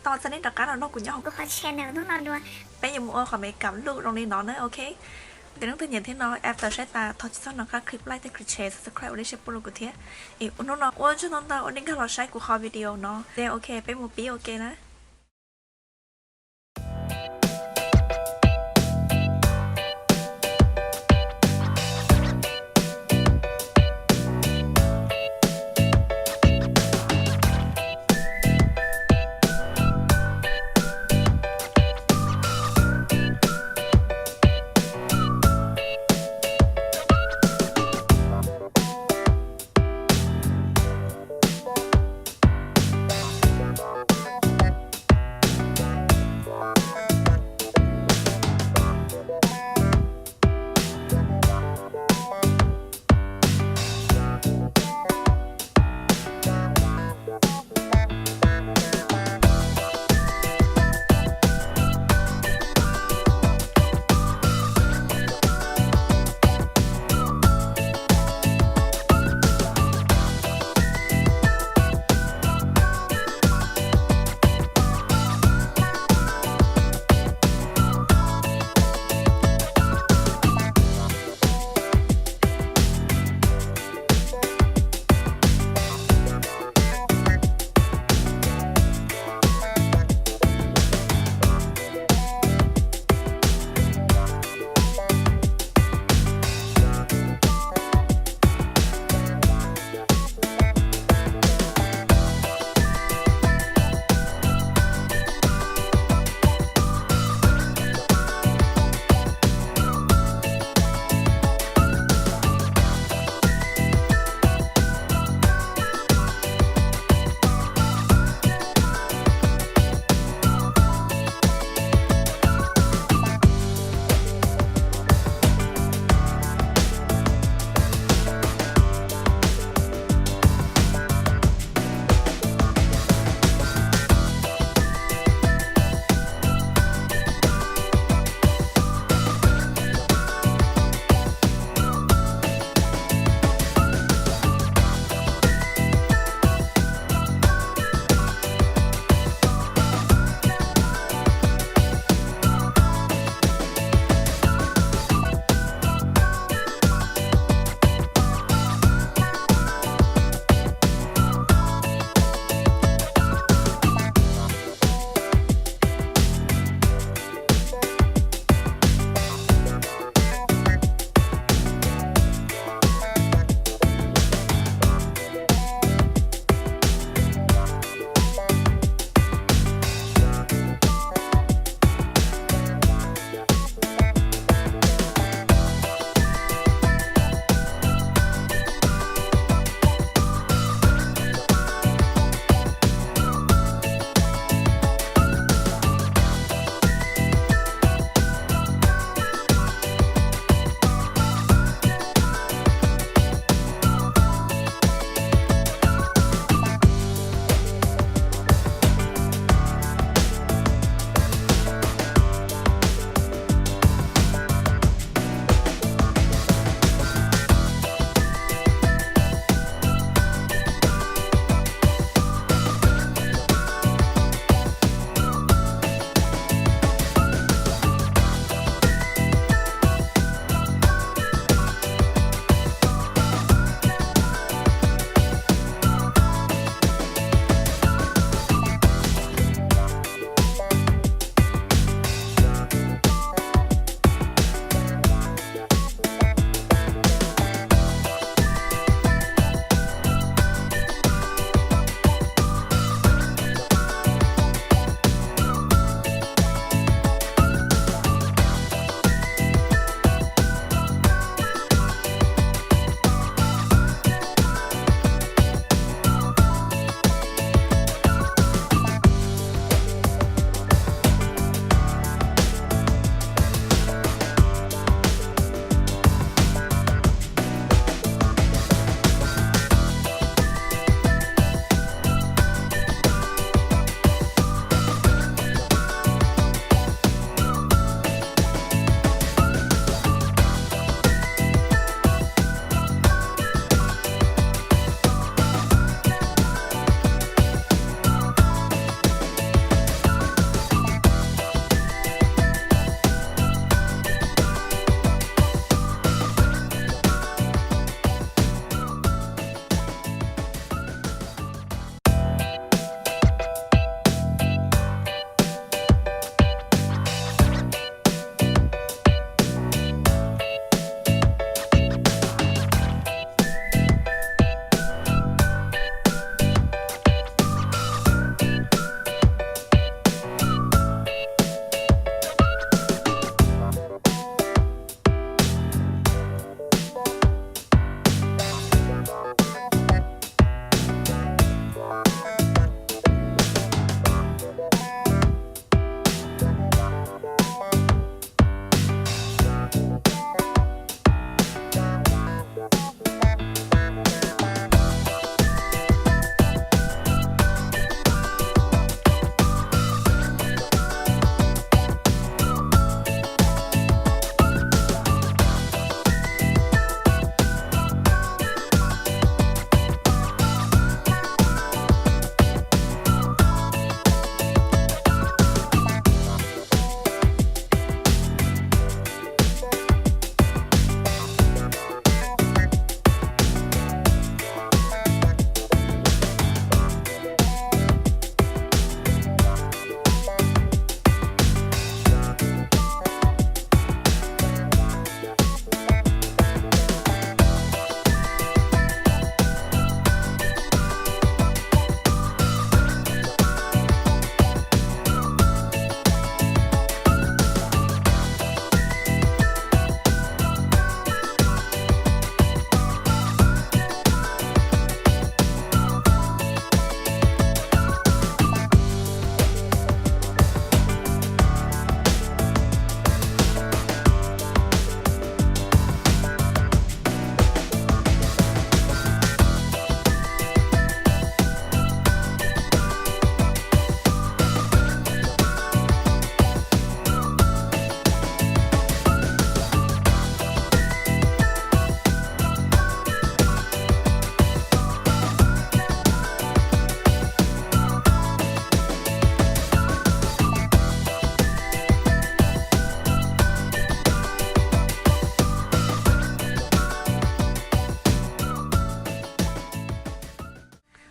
Tau txog nej rov qab los nrog kuv nyob hauv kuv qhov channel hnub no dua. Peb yuav mus ua qhov makeup look zoo li no na, ok. Ces leej twg nyiam thiab no, after saib tas thov tsis txhob nco qab click like thiab click share, subscribe ua nej siab pub rau kuv thiab. Es hnub no ua tsaug ntau ntau uas nej nkag los saib kuv qhov video no. Ces ok, peb mus pib ua ke na.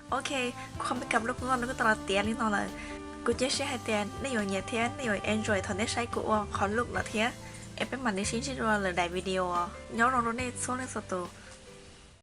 Ok, kuv qhov makeup look no kuj tau los tiav li no lawm. Kuv cia siab hais tias nej yuav nyiam thiab nej yuav enjoy thaum nej saib kuv ua qhov look no thiab. Es peb mam li sib ntsib dua lwm daim video. Nyob zoo rau nej txhua leej txhua tus.